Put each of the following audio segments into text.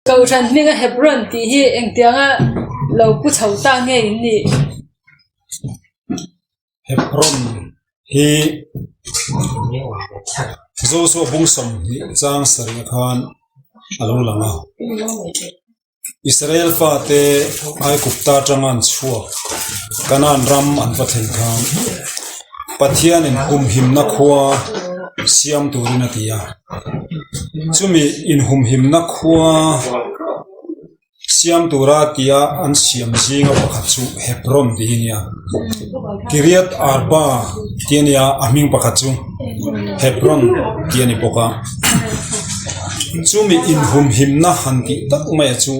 Kohhran hminga Hebron tih hi engtianga lo pu chho ta nge in nih? Hebron hi Joshua bung 20 chang sarih khan a lo lang a. Israel fate Aigupta atanga an chhuak Kanaan ram an va thlen khan Pathianin humhimna khua siam turin a ti a. Chumi inhumhimna khua siam tura tia an siam zinga pakhat chu Hebron tih hi a ni a. Kiriath Arba tih a ni a, a hming pakhat chu Hebron tih a ni bawk a. Chumi inhumhimna han tih tak mai chu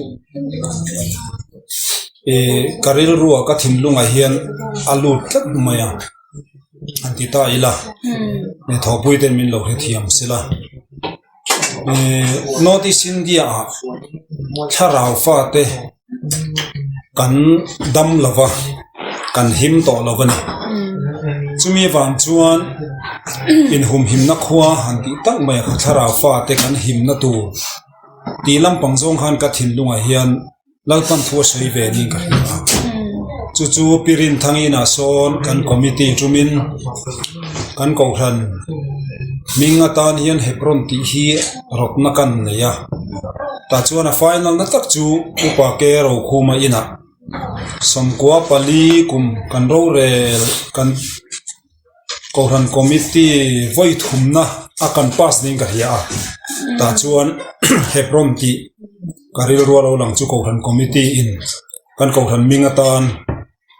ih ka rilrua ka thinlungah hian a lut tlat mai a han ti ta ila thawhpui ten min lo hrethiam sela. North East India ah thlarau fate kan dam lo va kan him tawh lo a ni chumi vang chuan inhumhimna khua han tih tak mai a thlarau fate kan himna tur tih lampang zawng khan ka thinlungah hian. Lalpan thu a sawi ve niin ka hria a, chu chu Pi Rinthangina sawn kan committee tumin kan kohhran hming atan hian Hebron tih hi rawtna kan nei a, tah chuan a final na tak chu Upa Ke Rokhuma inah 14 kum kan rorel kan. Kohhran committee vawi thumna a kan pass niin ka hria a tah chuan Hebron tih ka rilru a lo lang chu Kohhran committee in kan Kohhran hming atan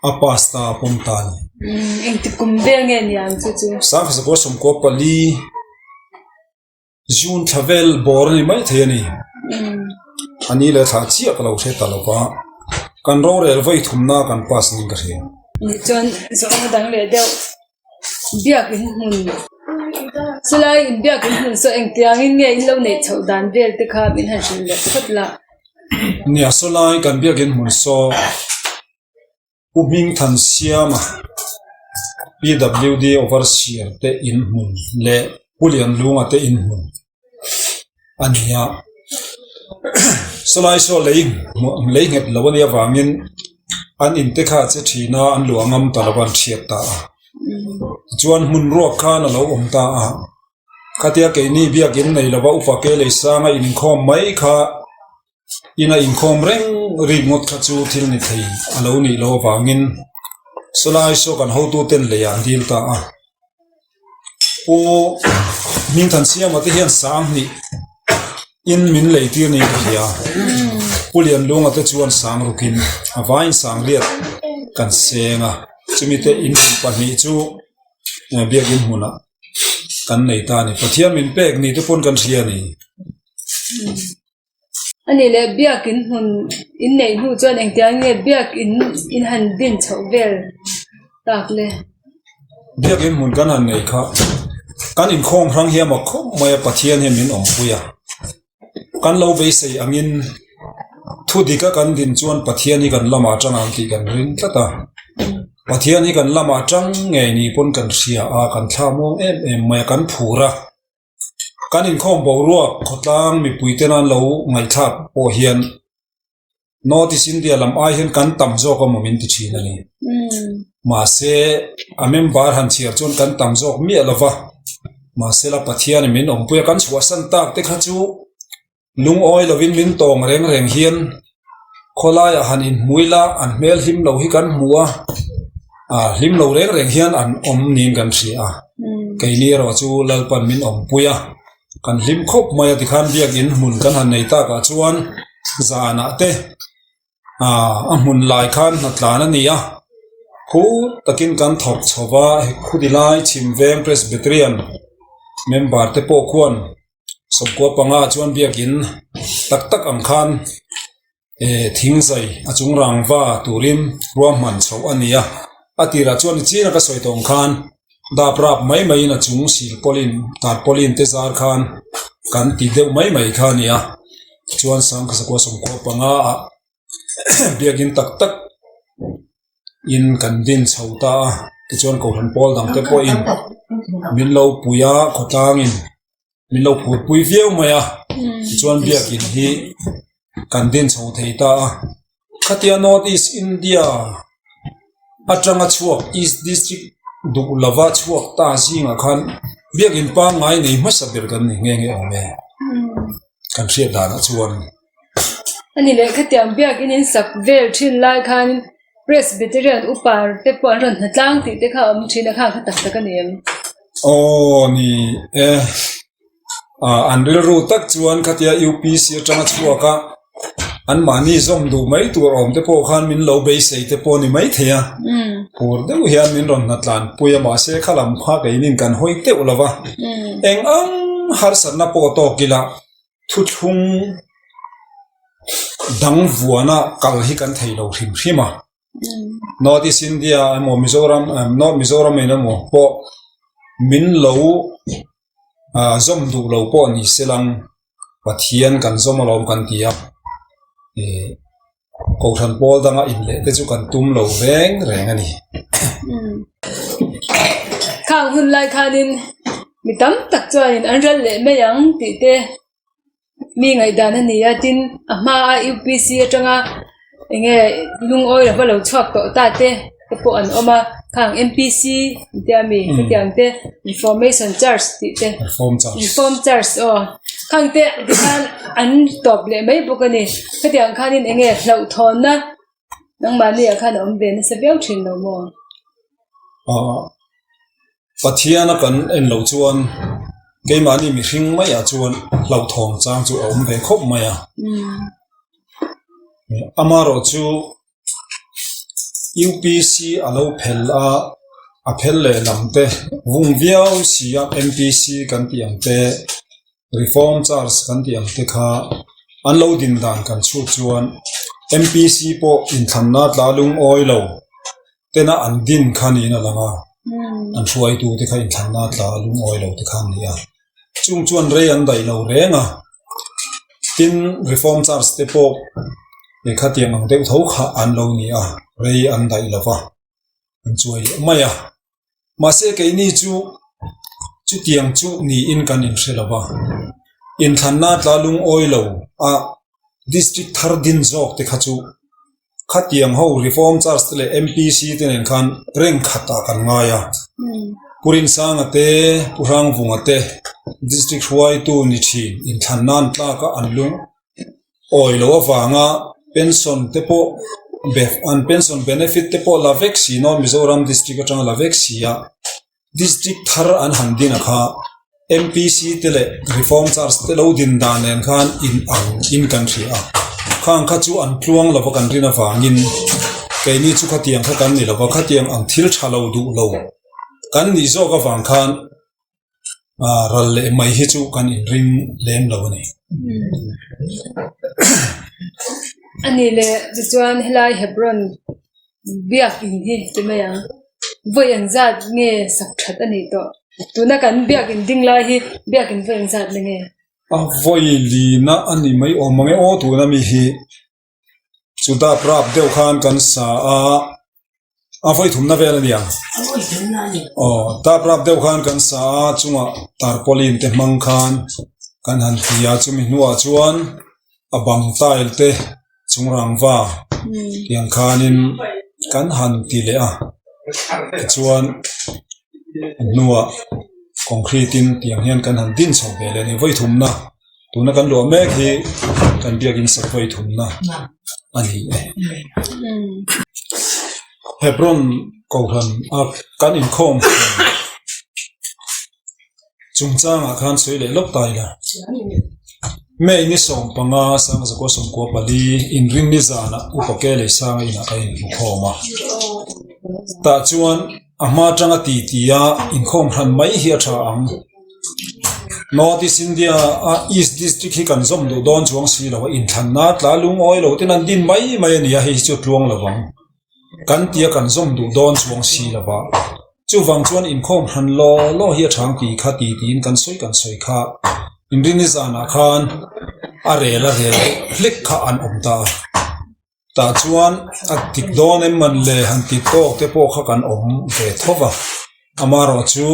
a pass ta a pawm ta a ni. Engti kum vel nge niang chu chu? 1994. June thla vel bawr a ni mai thei a ni. A ni leh thla chiah ka lo hre ta lo va, kan rorel vawi thumna kan pass niin ka hria. Nih chuan zawhna dang leh deuh biakin hmun chulai in biakin hmun saw engtiangin nge in lo neih chhoh dan vel te kha min han hrilh leh phawt la. Nia sawlai kan biakin hmun saw. Pu Hmingthansiama, PWD Overseer te inhmun leh Pu Lianlunga te inhmun a ni a. Sawlai saw lei lei nghet lo a nih avangin an inte kha a che thin a, an luah ngam ta lo a, an hriat ta a. Tichuan hmun ruak khan a lo awm ta a. Khatia keini biakin nei lova upa ke lei sanga inkhawm mai kha Ina inkhawm reng rik ngawt kha chu thil ni thei a lo nih loh avangin sawlai saw kan hotuten lei ah an dil ta a. Pu Hmingthansiama te hian 2000 in min lei tir niin ka hria. Pu Lianlunga te chuan sang rukin a vaiin 8000 kan seng a, chumi te in hmun pahnih chu biakin hmunah kan nei ta a ni. Pathian min pek ni te pawn kan hria a ni. A nih leh biakin hmun in neih hnu chuan engtiang nge biakin in han din chhoh vel tak le? Biakin hmun kan han nei kha kan inkhawm hrang hiam a khawp mai a Pathian hian min awmpui a, kan lo beisei angin thu dika kan din chuan Pathian hi kan lamah atang ang tih kan ring tlat a, Pathian hi kan lamah atang ngei ni pawn kan hria a, kan thla muang em em mai a, kan phur a. Kan inkhawm boruak khawtlang mipui te nan lo ngaihthlak pawh hian North East India lam ai hian kan tam zawk a maw min ti thin a ni. Mahse a member han chhiar chuan kan tam zawk miah lo va, mahse la Pathian in min awmpui a, kan chhuahsan tak te kha chu Lungawi lovin min tawng reng reng hian khawlaiah han inhmui la, an hmel hlim lo hi kan hmu a, ah hlim lo reng reng hian an awm niin kan hria a. Keini erawh chu Lalpan min awmpui a, kan hlim khawp mai a tikhan biakin hmun kan han nei takah chuan zanah te ah a hmun lai khan hnatlan a ni a, khu takin kan thawk chho va, khudi lai chhim veng Presbyterian member te pawh khuan. 95 chuan biakin tak tak ang khan eh thing zai a chung rangva turin ruahman chhoh a ni a a tirah chuan nichina ka sawi tawh ang khan dap rap mai mai in a chung silpawlin tarpaulin te zar khan kan ti deuh mai mai kha a ni a chuan 1995 ah biakin tak tak in kan din chho ta a tichuan kohhran pawl dang te pawhin min lo pui a khawtlangin. Min lo phurpui viau mai a, tichuan biakin hi kan din chho thei ta a. Khatia North East India atanga chhuak East District duh lova chhuak ta zingah khan biakin pangngai nei hmasa ber kan ni nghe nghe awm e. Kan hriat danah chuan. A ni leh khatiang biakin in sak vel thin lai khan Presbyterian upa te pawh an rawn hna tlang tih te kha a awm thin a khang kha tak tak a ni em? Aw ni e. An rilru tak chuan khatia UPC atanga chhuak a, anmahni zawm duh mai tur awm te pawh khan min lo beisei te pawh a ni maithei a. Phur deuh hian min rawn hna tlanpui a, mahse kha lam kha keinin kan hawi teuh lo va. Eng ang harsatna pawh tawk ila thuthlung dang vuana kal hi kan thei lo hrim hrim a. North East India emaw Mizoram North Mizoram in emaw pawh min lo ah zawm duh lo pawh ni se lang Pathian kan zawm alawm kan ti a ih Kohhran pawl danga inleh te chu kan tum lo reng reng a ni. Khang hun lai khanin mi tam tak chuanin an ral leh mai ang tih te. Mi ngaihdan a ni a, tin a hmaa UPC atanga eng nge lungawi lova lo chhuak tawh ta te te pawh an awm a, khang MPC an tia mi hetiang te Reformation Church tih te Reform Church aw khang te tikhan an tawp leh mai bawk a ni, hetiang khanin eng nge hlauhthawnna nangmahni ah khan a awm ve nasa viau thin lo maw? Pathiana kan en loh chuan keimahni mihring maiah chuan hlauhthawng chang chu a awm ve khawp mai a. Amaherawh chu UPC a lo phel a, a phel leh lam te vung viau si a MPC kan tih ang te, Reform Church kan tih ang te kha an lo din dan kan chhut chuan MPC pawh inthlanna tla lungawi lo. Tena an din kha niin a lang a, an hruaitu te kha inthlanna tla lungawi lo te kha an ni a, chung chuan rei an daih lo reng a, tin Reform Church te pawh lehkha tiang ang deuh tho kha an lo ni a, rei an daih lo va, an chuai leh mai a, mahse keini chu chutiang chu niin kan inhre lo va, inthlanna tla lungawi lo a District thar din zawk te kha chu. Khatiang ho Reform Church te leh MPC te nen khan reng khatah kan ngai a. Pu Rinsanga te, Pu Hrangvunga te District hruaitu ni thin inthlan nan tlaka an lung awi loh avanga pension te pawh an pension benefit te pawh la vek si North Mizoram District atanga la vek si a. District thar an han din a kha MPC te leh Reform Church te lo din dan nen khan in ang in kan hria a, khang kha chu an tluang lova kan rin avangin keini chu khatiang kha kan ni lova, khatiang ang thil tha lo duh lo kan nih zawk avang khan ah ral leh mai hi chu kan inring lem lo a ni. A nih leh tichuan helai Hebron Biakin hi ti mai ang. Vawi eng zat nge sak that a nih tawh? Tuna kan biakin ding lai hi biakin vawi eng zat na nge? A vawi lina a ni mai awm ang e aw tuna mi hi chu dap rap deuh khan kan sa a, a vawi thumna vel a ni ang. Aw dap rap deuh khan kan sa a chungah tarpaulin te hmang khan kan han ti a chumi hnuah chuan a bang tile te. Chung rangva tiang khanin kan han ti leh a tichuan a hnuah concrete in tiang hian kan han din chho ve leh a ni vawi thumna tuna kan luah mek hi kan biakin sak vawi thumna a ni e. Hebron kohhran a kan inkhawm Chungchangah khan sawi leh lawk ta ila. May ni 15 1994 inrinni zanah Upa Ke leh Sanga inah ka inhmu khawm a. Tah chuan a hma atanga ti ti a inkhawm hran mai hi a tha ang. North East India a East District hi kan zawm duh dawn chuang si lo a, inthlanna tla lungawi lo ten an din mai mai a ni a, hei hi chu tluang lo vang. Kan tia kan zawm duh dawn chuang si lo va, chuvang chuan inkhawm hran law law hi a chang ti kha ti tiin kan sawi kan sawi kha Inrini zanah khan a rel a rel deuh hlek kha an awm ta a, tah chuan a dik dawn em man le han ti tawk te pawh kha kan awm ve tho va, amaherawhchu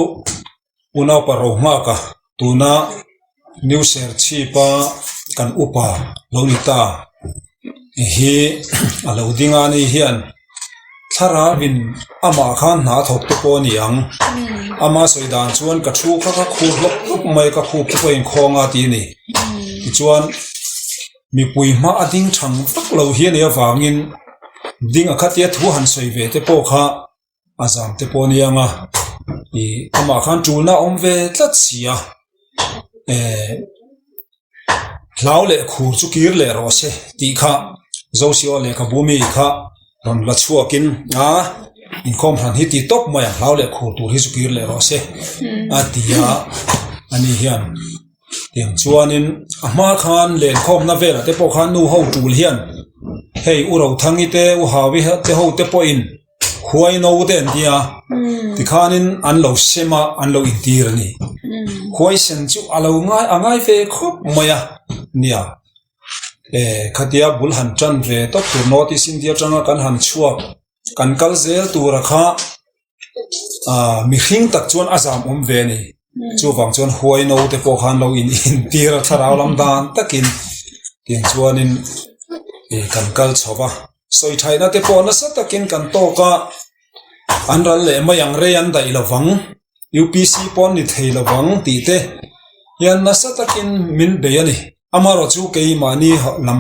unaupa ro nghak a tuna New Serchhip-a kan upa lo ni ta. Hi a lo ding a ni hian thlarau in amah khan hna a thawk te pawh a ni ang ama sawi dan chuan ka thu kha ka khur hlawk hlawk mai ka khup te pawh a inkhawng a tih a ni tichuan mipui hma a ding thang vak lo hi a nih avangin ding a khatia thu han sawi ve te pawh kha. A zam te pawh a ni ang a ih amah khan tulna a awm ve tlat si a eh hlau leh khur chu kir leh rawh se tih kha Zosio lehkhabu mi kha rawn la chhuakin a inkhawm hran hi ti tawp mai ang hlau leh khur tur hi chu kir leh rawh se a ti a ani hian tiang chuanin a hma khan lenkhawmna velah te pawh khan nu ho tul hian hei u Rothangi te u Hawi te ho te pawhin. Huai no te an tia, tikhanin an lo sem a, an lo intir a ni. Huai sen chu a lo ngai a ngai ve khawp mai a, nia. E, khatia bul han tan ve tawp tur North East India atanga kan han chhuak, kan kal zel tura kha ah mihring tak chuan a zam awm ve a ni. Chuvang chuan huai no te pawh khan lo in intir a thlarau lam dan takin tiang chuanin e kan kal chho va. Sawi thaihna te pawh nasa takin kan tawk a, an ral leh mai ang rei an daih lovang, UPC pawh an ni thei lovang tih te hian nasa takin min bei a ni. Amaherawh chu keimahni lam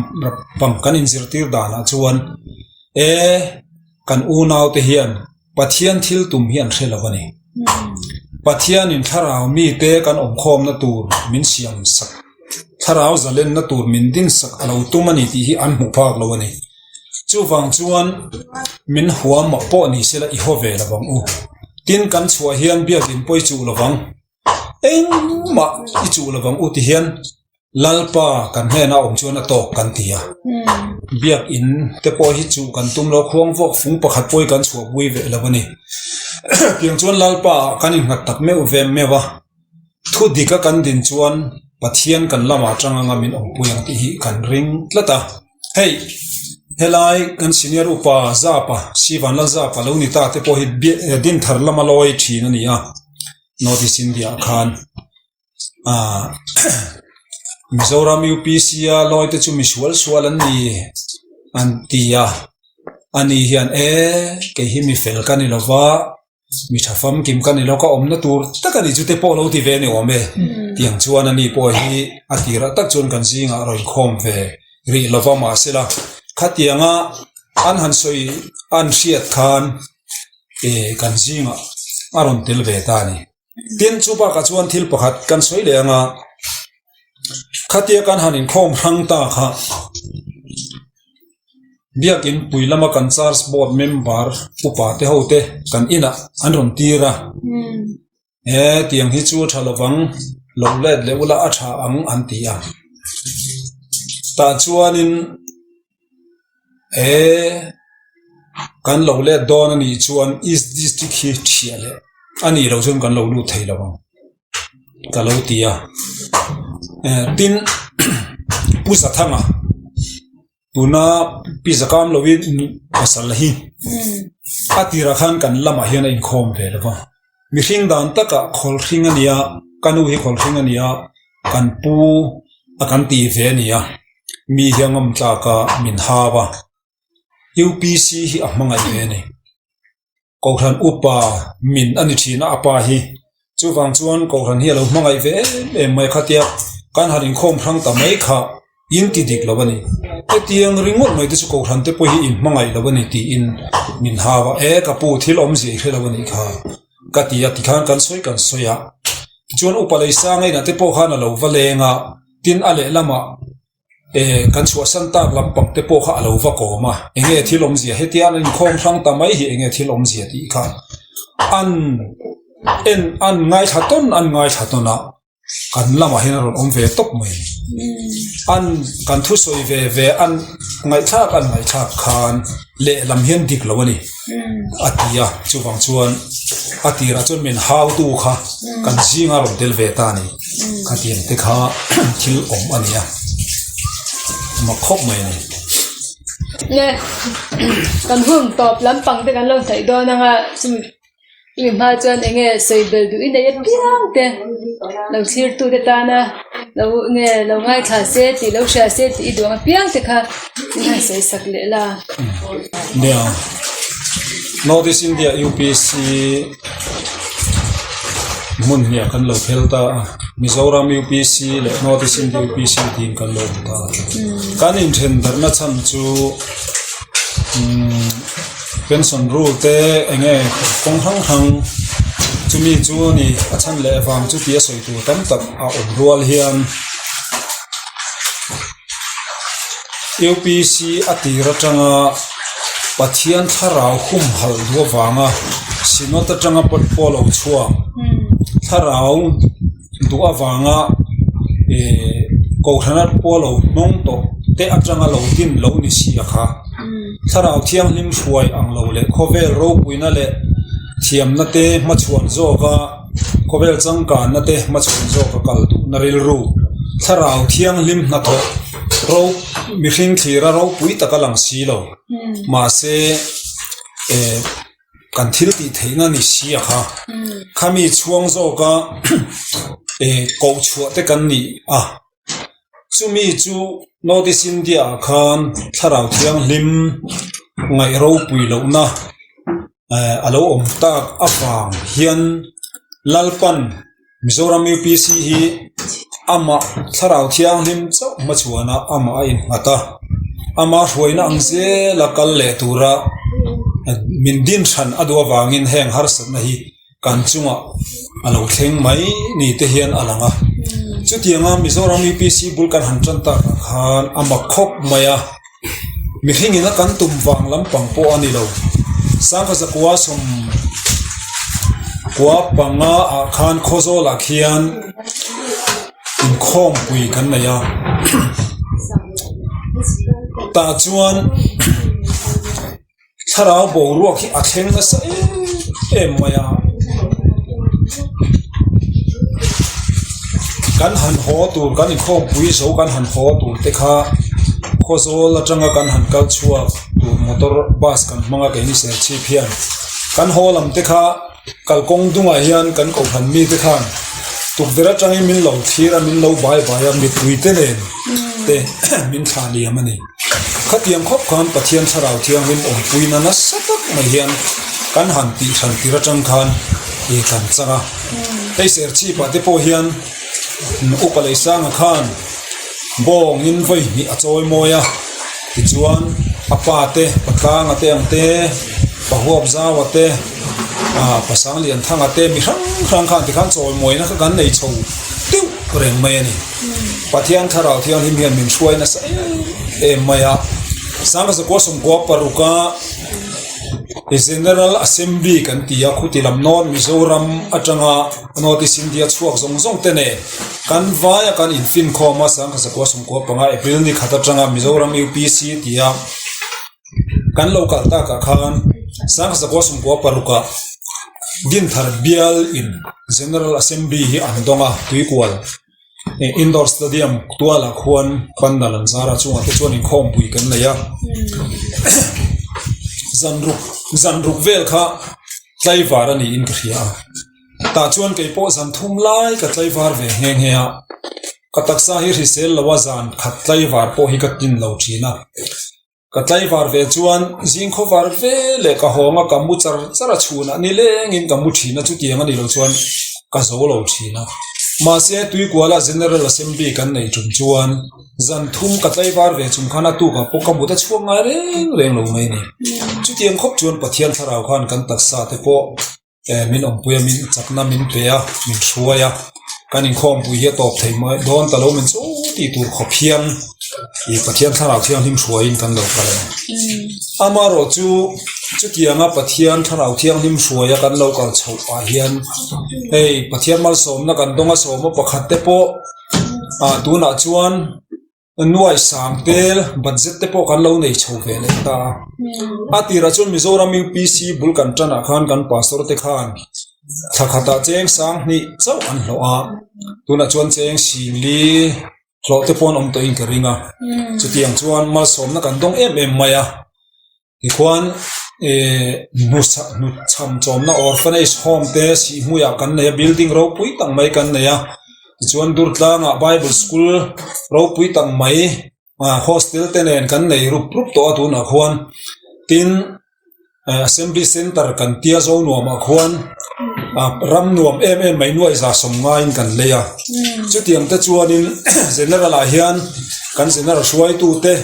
pang kan inzirtir danah chuan e kan unaute hian Pathian thil tum hi an hre lo a ni. Pathianin thlarau mite kan awmkhawmna tur min siam sak, thlarau zalenna tur min din sak a lo tum a ni tih hi an hmuh phak lo a ni. Chuvang chuan min huam mah pawh ni sela i haw ve lo vang u. Tin, kan chhuah hian biakin pawi chuh lo vang. Engmah i chuh lo vang u ti hian Lalpa kan hnenah awm chuan a tawk kan ti a. Biakin te pawh hi chuh kan tum lo, khuang vawk fung pakhat pawh hi kan chhuah pui ve lo a ni. Tiang chuan Lalpa ah kan innghat tak meuh ve meuh a, thu dika kan din chuan Pathian kan lamah atang anga min awmpui ang tih hi kan ring tlat a. Hei, helai kan senior upa Zapa, Sivanlal Zapa lo ni ta te pawh hi Dinthar lama lawi thin a ni a, North East India ah khan. Aaa Mizoram UPC a lawi te chu mi sual sual an ni an ti a ani hian e kei hi mi fel ka ni lo va mi tha famkim ka ni lo ka awmna tur tak a ni chu te pawh lo ti ve a ni awm e tiang chuan ani pawh hi a tirah tak chuan kan zingah a rawn inkhawm ve rih lo va mahsela khatianga an han sawi an hriat khan e kan zingah a rawn tel ve ta a ni. Tin, chu bakah chuan thil pakhat kan sawi leh ang a, khatia kan han inkhawm hrang ta kha Biakin pui lama kan Church Board member upa te ho te kan inah an rawn tir a, he tiang hi chu a tha lovang, lo let leh ula a tha ang an ti a. Tah chuanin. He kan lo let dawn a nih chuan East District hi thiah leh a nih loh chuan kan lo lut thei lo ang ka lo ti a tin Pu Zathanga tuna Pi Zakam lovin pasal hi a tirah khan kan lamah hian a inkhawm ve lo va mihring dan takah khawlhring a ni a ka nu hi khawlhring a ni a kan pu a kan tih ve a ni a. Mi hi a ngam tlak a, min hau a, UPC hi a hmangaih ve a ni. Kohhran upa min a ni thin a, a pa hi. Chuvang chuan Kohhran hi a lo hmangaih ve em em mai khatia kan han inkhawm hrang ta mai kha in ti dik lo a ni. Hetiang ringawt mai te chu Kohhran te pawh hi in hmangaih lo a ni tiin min hau a, e ka pu thil awmzia i hre lo a nih kha ka ti a tikhan kan sawi kan sawi a. Tichuan upa Leisanga inah te pawh khan a lo va leng a. Tin a lehlamah eh kan chhuahsan tak lampang te pawh kha a lo va kawm a, enge thil awmzia hetia an inkhawm hrang ta mai hi enge thil awmzia tih kha an en an ngaithla tawn an ngaithla tawn a, kan lamah hian a rawn awm ve tawp mai a ni. An kan thusawi ve ve an ngaihthlak an ngaihthlak khan lehlam hian dik lo a ni a ti a, chuvang chuan a tirah chuan min hautu kha kan zinga rawn tel ve ta a ni. Khatiang te kha thil awm a ni a, mak khawp mai a ni. Nge kan hun tawp lampang te kan lo hnaih dawn anga chumi chumi hma chuan enge sawi bel duh i nei apiang te lo thlir tu te tana. Lo nge lo ngaithla se tih lo hria se tih i duang apiang te kha min han sawi sak leh la. Nia, North East India UPC hmun hniah kan lo phel ta a, Mizoram UPC leh North East India UPC tiin kan lo awm ta a. Kan inthen darhna chhan chu umm pension rule te eng nge kawng hrang hrang chumi chu a ni a chhan leh vang chu tih a sawi tur tam tak a awm rual hian U_P_C a tir atanga Pathian thlarau humhalh duh avanga synod atanga pawh lo chhuak thlarau duh avanga ihh kohhrana pawh lo hnawng tawh te atanga lo din lo ni si a kha thlarau thianghlim hruai ang lo leh khawvel ropuina leh thiamna te hmachhuan zawk a khawvel changkanna te hmachhuan zawk a kal duhna rilru thlarau thianghlim hnathawh ro mihring thlira ropui taka lang si lo mahse eh kan thil tih theihna ni si a kha khami chhuang zawka eh koh chhuah te kan nih a chumi chu North East India ah khan thlarau thianghlim ngaih ropui lohna eh a lo awm tak avang hian Lalpan Mizoram UPC hi amah thlarau thianghlim chauh hmachhuanah amah a innghat a, ama hruaina ang zela kal leh tura min din hran a duh avangin heng harsatna hi kan chungah a lo thleng mai ni te hian a lang a. Chutianga Mizoram UPC bul kan han tan takah khan a mak khawp mai a. Mihring ina kan tum vang lampang pawh a ni lo. Sangha zakua sawmkua panga ah khan Khawzawl ah khian inkhawmpui kan nei a. Tah chuan. Thlarau boruak hi a thleng nasa em em mai a, kan han haw tur kan inkhawmpui zo kan han haw tur te kha Khawzawl atanga kan han kal chhuak tur motor bus kan hmang a keini Serchhip hian kan haw lam te kha Kalkawng dungah hian kan kohhran mite khan tukverh atangin min lo thlir a, min lo bai bai a, mipuite nen te min thlah liam a ni. Khatiang khawp khan Pathian Thlarau Thianghlim awmpuina nasa tak mai hian kan han tih hran tir atang khan i kan chang a. Hei Serchhipah te pawh hian Upa Leisanga khan bawngin vawi hnih a chawi mawi a, tichuan a pa te, Patlanga te ang te, Pahuapzaua te, ah Pasang Lianthanga te mi hrang hrang khan tikhan chawimawina kha kan nei chho deuh reng mai a ni. Pathian Thlarau Thianghlim hian min hruai nasa em em mai a. Sangha Zakua Sawmkua paruka General Assembly kan ti a, khuti lam North Mizoram atanga North East India chhuak zawng zawng te nen kan vaia kan infinkhawm a, Sangha Zakua Sawmkua panga April ni khat atanga Mizoram UPC tia Kan lo kal takah khan Sangzakua Sumkua parukah Dinthar bial in General Assembly hi an dawng a, Tuikual Indoor Stadium tualah khuan pandal an zar a, chungah te chuan inkhawmpui kan nei a. Zanruk zanruk vel kha tlaivar a niin ka hria a, tah chuan kei pawh zan thum lai ka tlaivar ve nghe nghe a, ka taksa hi hrisel lo a zan khat tlaivar pawh hi ka tin lo thin a. Ka tlaivar ve chuan zing khawvar ve leh ka hawng a, ka mu char char a chhunah nilengin ka mu thin a, chutiang a nih loh chuan ka zo lo thin a. Mahse, Tuikuala General Assembly kan neih tum chuan zan thum ka tlaivar ve chung khan a tukah pawh ka mut a chhuak ngai reng reng lo mai a ni. Chutiang khawp chuan Pathian thlarau khan kan taksa te pawh Eh min awmpui a, min chakna min pe a, min hruai a, kan inkhawmpui hi a tawp thei mai dawn ta lo min chu tih tur khawp hian ih Pathian thlarau thianghlim hruaiin kan lo kal a ni. Amaherawh chu chutianga Pathian thlarau thianghlim hruaia kan lo kal chhoh pah hian hei Pathian malsawmna kan dawng a sawma pakhat te pawh ah tunah chuan Nuai sang tel budget te pawh kan lo nei chho ve leh ta a. A tirah chuan Mizoram UPC bul kan tanah khan kan pastor te khan thla khatah cheng sang hnih chauh an hlawh a, tunah chuan cheng singli hlawh te pawh an awm tawhin ka ring a. Chutiang chuan malsawmna kan dawng em em mai a. Tikhuan eh hnuchham chawmna orphanage home te sihhmuiah kan nei a, building ropui tak mai kan nei a. Tichuan Durtlangah Bible School ropui tak mai hostel te nen kan nei rup rup tawh a tunah khuan tin Assembly Centre kan tia zo nuamah khuan ram nuam em em mai nuai za sawm ngaiin kan lei a chutiang te chuanin general ah hian kan general hruaitu te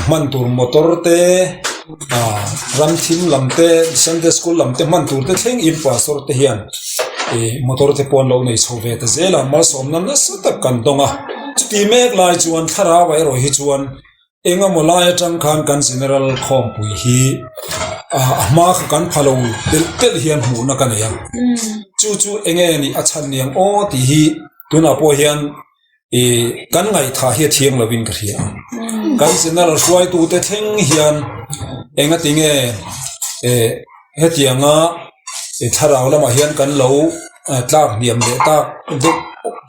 hman tur motor te ram thim lam te Sunday school lam te hman tur te thleng in pastor te hian ih motor te pawh an lo nei chho ve ta zel a malsawmna nasa tak kan dawng a chuti mek lai chuan thlarau ah erawh hi chuan Eng emaw lai atang khan kan General khawmpui hi a hma kha kan pha lo telh telh hian hmuhna ka nei a, chu chu eng nge nih a chhan niang aw tih hi tunah pawh hian ih kan ngaihthah hi a thiang lovin ka hria a, kan General hruaitute thleng hian engati nge eh hetianga thlarau lamah hian kan lo tlak hniam leh tak deuh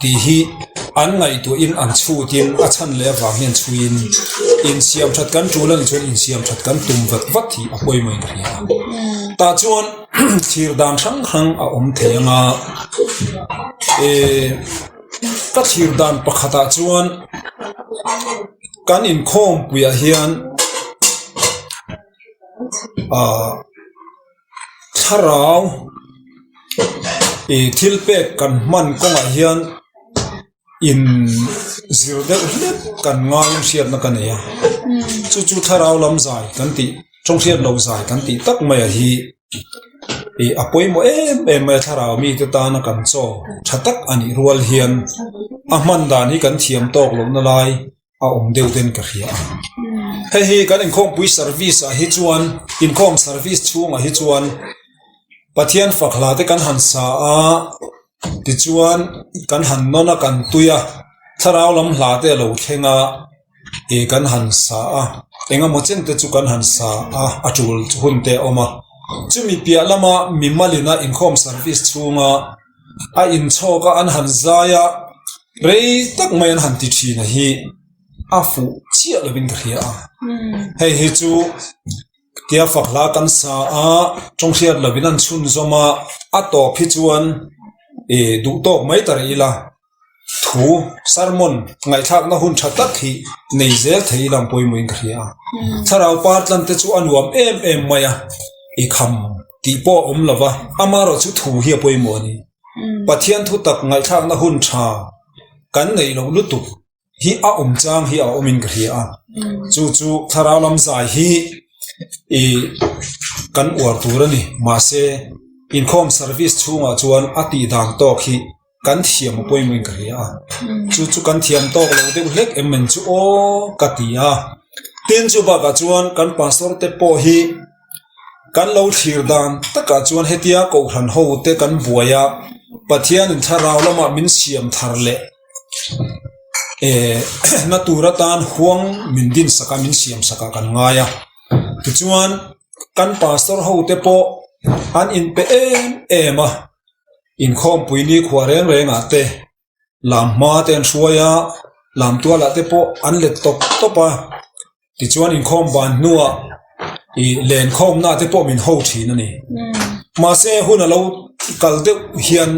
tih hi an ngaihtuahin an chhutin a chhan leh avang hian chhuiin insiam that kan tul a nih chuan insiam that kan tum vat vat hi a pawimawh in ka hria a tah chuan thlir dan hrang hrang a awm thei ang a eh ka thlir dan pakhatah chuan kan inkhawmpuiah hian ah. Thlarau ih thil pek kan hman kawngah hian in zir deuh hlek kan ngaiin hriatna ka nei a chu chu thlarau lam zai kan tih tawnghriat loh zai kan tih tak mai a hi ih a pawimawh em em mai a thlarau mite tana kan chaw tha tak a nih rual hian a hman dan hi kan thiam tawk lohna lai. a awm deuh ten ka hria a hei hi kan inkhawmpui service ah hi chuan inkhawm service chhungah hi chuan Pathian fak hla te kan han sa a tichuan kan han nawn a kan tui a thlarau lam hla te a lo thleng a ih kan han sa a eng emaw chen te chu kan han sa a a tul hun te a awm a chumi piah lama mimalina inkhawm service chhunga. A inchhawk a an han zai a rei tak mai an han ti thin a hi a fuh chiah lovin ka hria a hei hi chu tia fak hla kan sa a tawng hriat lovin an chhunzawm a a tawp hi chuan ih duh tawk mai ta rih ila. Thu, sermon, ngaihthlakna hun tha tak hi nei zel thei ila ang pawimawhin ka hria a. Thlarau par tlan te chu a nuam em em mai a, i kham tih pawh a awm lo va, amaherawh chu thu hi a pawimawh a ni. Pathian thu tak ngaihthlakna hun tha kan neih loh lutuk hi a awm chang hi a awmin ka hria a. Chu chu thlarau lam zai hi i kan uar tur a ni. Mahse, inkhawm service chhungah chuan a tih dan tawk hi Kan thiam a pawimawhin ka hria a, chu chu kan thiam tawk lo deuh hlek em men chu aw ka ti a. Tin chu bakah chuan kan pastor te pawh hi kan lo thlir dan takah chuan hetia kohhran ho te kan buai a, Pathianin thlarau lamah min siam thar leh eh na tur atan huang min din sak a, min siam sak ah kan ngai a. Tichuan kan pastor ho te pawh an inpe em em a. Inkhawmpui nikhua reng rengah te lam hma te an hruai a, lam tualah te pawh an let tawp tawp a, tichuan inkhawm ban hnuah ih lenkhawmna te pawh min ho thin a ni. Mahse hun a lo kal deuh hian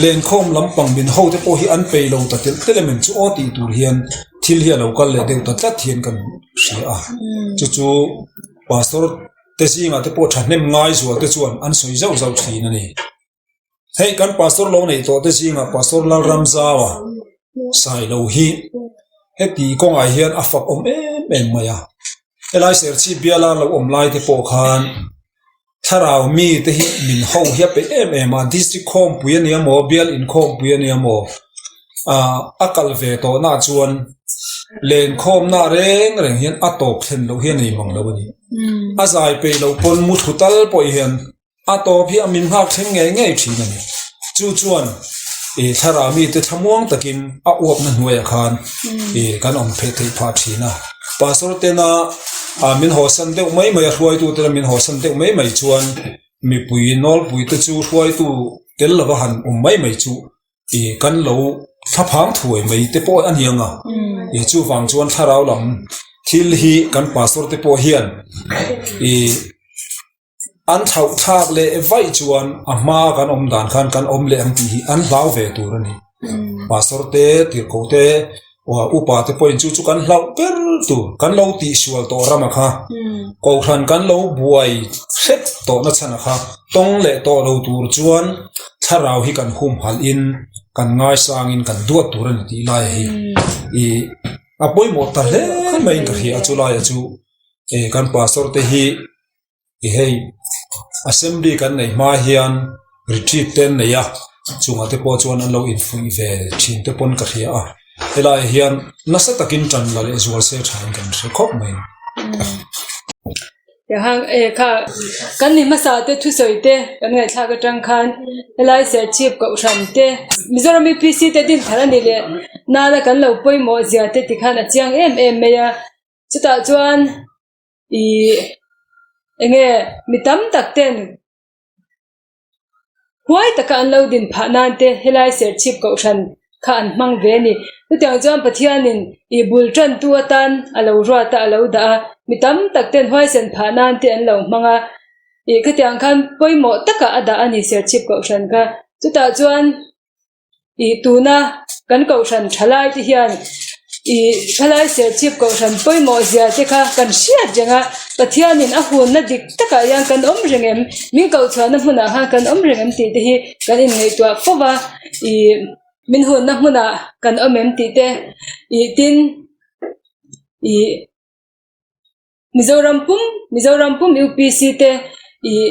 lenkhawm lampang min ho te pawh hi an peih lo ta telh telh em chu aw tih tur hian thil hi a lo kal leh deuh ta tlat hian kan hria a, chu chu pastor. te zingah te pawh thahnem ngai zual te chuan an sawi zauh zauh thin a ni. Hei kan pastor lo neih tawh te zingah Pastor Lalramzaua Sailo hi heti kawngah hian a fak awm em em mai a. Helai Serchhip biala lo awm lai te pawh khan thlarau mi te hi min ho hi a peih em em a, district khawmpui a nia maw, bial inkhawmpui a nia maw, ah a kal ve tawh nah chuan lenkhawmna reng reng hian a tawp thlen loh hi a nei mang lo a ni. A zai peih loh pawn mu thu tal pawh hian a tawp hi a min nghak thleng ngei ngei thin a ni. Chu chuan ih thlarau mite thlamuang takin a uapna hnuaiah khan ih kan awm theih theih phah thin a. Pastor tena ah min hawsan deuh mai mai a hruaitu tena min hawsan deuh mai mai chuan mipui nawlpui te chu hruaitu tel lova han awm mai mai chu Ih kan lo thlaphang thuai mai te pawh a ni ang a, ih chuvang chuan thlarau lam thil hi kan pastor te pawh hian ih an thlauh thlak leh vaih chuan a hma kan awm dan khan kan awm leh ang tih hi an hlau ve tur a ni. Pastor te, tirhkoh te, upa te pawhin chu chu kan hlauh ber tur, kan lo tihsual tawh rama kha, kohhran kan lo buai hrep tawhna chhana kha tawng leh tawh lo tur chuan thlarau hi kan humhalhin kan ngaisangin kan duat tur a ni tih laia hi ih a pawimawh ta hle maiin ka hria a chulaia chu kan pastor te hi. I hei assembly kan neih hma hian retreat te an nei a chungah te pawh chuan an lo infuih ve thin te pawn ka hria a helaiah hian nasa takin tan la leh zual se tha in kan hre khawp mai. Tiang e kha kan ni hmasa te thusawi te kan ngaihthlak atang khan helai Serchhip Kohhran te Mizoram UPC te din thar a ni leh nana kan lo pawimawh zia te tikhan a chiang em em mai a chutah chuan Ih enge mi tam tak ten huai taka an lo din phah nan te helai Serchhip Kohhran kha an hmang ve a ni. Chutiang chuan Pathianin ih bul tantu atan a lo ruat a, a lo dah a, mi tam tak ten huaisen phah nan te an lo hmang a, ih khatiang khan pawimawh takah a dah a ni Serchhip Kohhran kha. Chutah chuan. Ih tuna kan kohhran thalai te hian ih thalai serchhip kohhran pawimawh zia te kha kan hriat reng a, Pathianin a hunna dik takah hian kan awm reng em, min kohchhuahna hmunah khan kan awm reng em tih te hi kan inngaihtuah fo va, ih min hunna hmunah kan awm em tih te ih tin ih. Mizoram pum Mizoram pum UPC te ih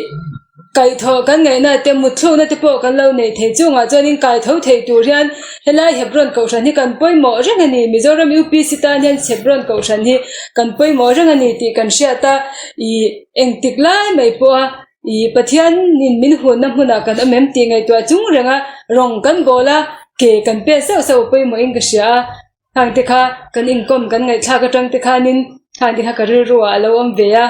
kaihthawh kan ngaihna te mutthlukna te pawh kan lo neih thei chungah chuanin kaitho thei tur hian helai Hebron kohhran hi kan pawimawh reng a ni Mizoram UPC tan hian Hebron kohhran hi kan pawimawh reng a ni tih kan hriat a ih engtik lai mai pawha ih Pathianin min hunna hmunah kan awm em tih ngaihtuah chung renga rawng kan bawl a ke kan pek sauh sauh pawimawhin ka hria a. Hang te kha kan inkawm kan ngaihthlak atang te khanin hang te kha ka rilru ah a lo awm ve a,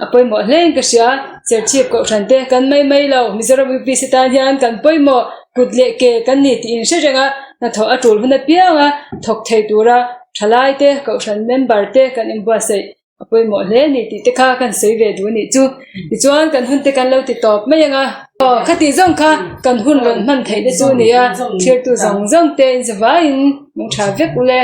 a pawimawh hle in ka hria, Serchhip kohhran te kan mai mai lo, Mizoram UPC tan hian kan pawimawh kut leh ke kan ni tih in hre reng a, hnathawh a tul hun apiang a thawk thei tura thalai te kohhran member te kan inbuatsaih A pawimawh hle a ni tih te kha kan sawi ve duh a nih chu. Tichuan kan hun te kan lo ti tawp mai ang a. Aw khatih zawng kha kan hun rawn hman theih te chu a ni a, thirtu zawng zawng te in zavaiin min tha vek ule.